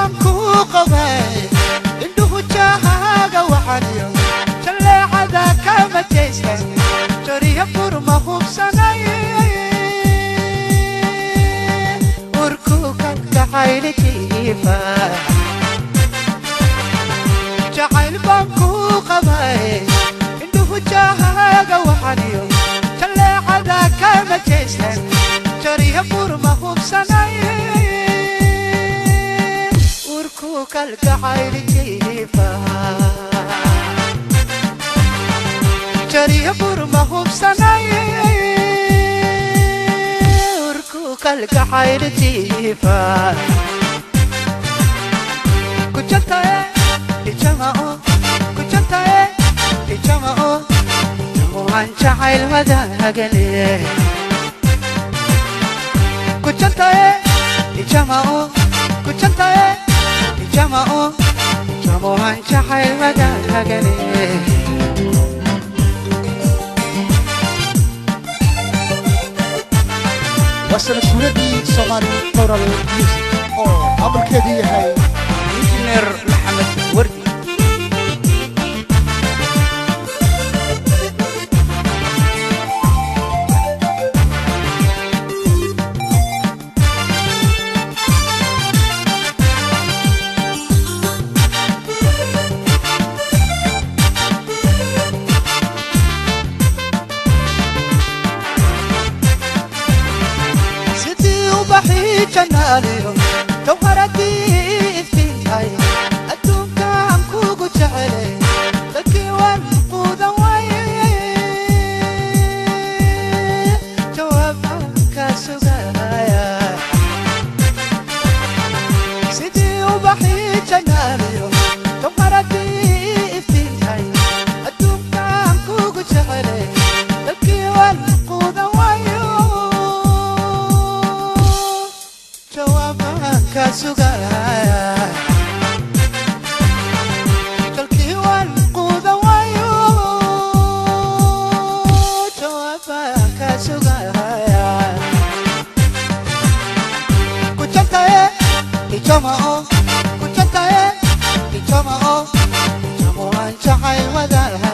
baan kuu qabay, indhuhu jahaaga waxaniyo jaleecada kama jeystan, jariya furma hubsanay, urku kalgacayli jiifa. Jacayl baan kuu qabay, indhuhu jahaaga waxaniyo jaleecada kama jeystan, jariya furma hubsanay, urku kalgacayli jiifa, jariya furma hubsanay, urku kalgacayli jiifa. Kujantae ijamao, kujantae ijamao, jamuhan jacayl wadaagale. Kujantae ijamao, kujantae ijamao, jamuhan jacayl wadaagale. Waa sanad guuradii Soomaali Choral Music oo maamulkeedu yahay Injineer Maxamed Wardi. Sidii ubaxii janaaliyo jawharadii iftiintay, adduunkaan kugu jecele, dadkii waan quudan waaye, jawaabaan kaa sugaya. Sidii ubaxii janaaliyo jawharadii iftiintay, adduunkaan kugu jecele, dadkii waan quudan waayo, jawaabaan kaa sugaya. Dalkii waan quudan waayo, jawaabaan kaa sugaya. Kujantae ijamao, kujantae ijamao, jamuhan jacayl wadaagale.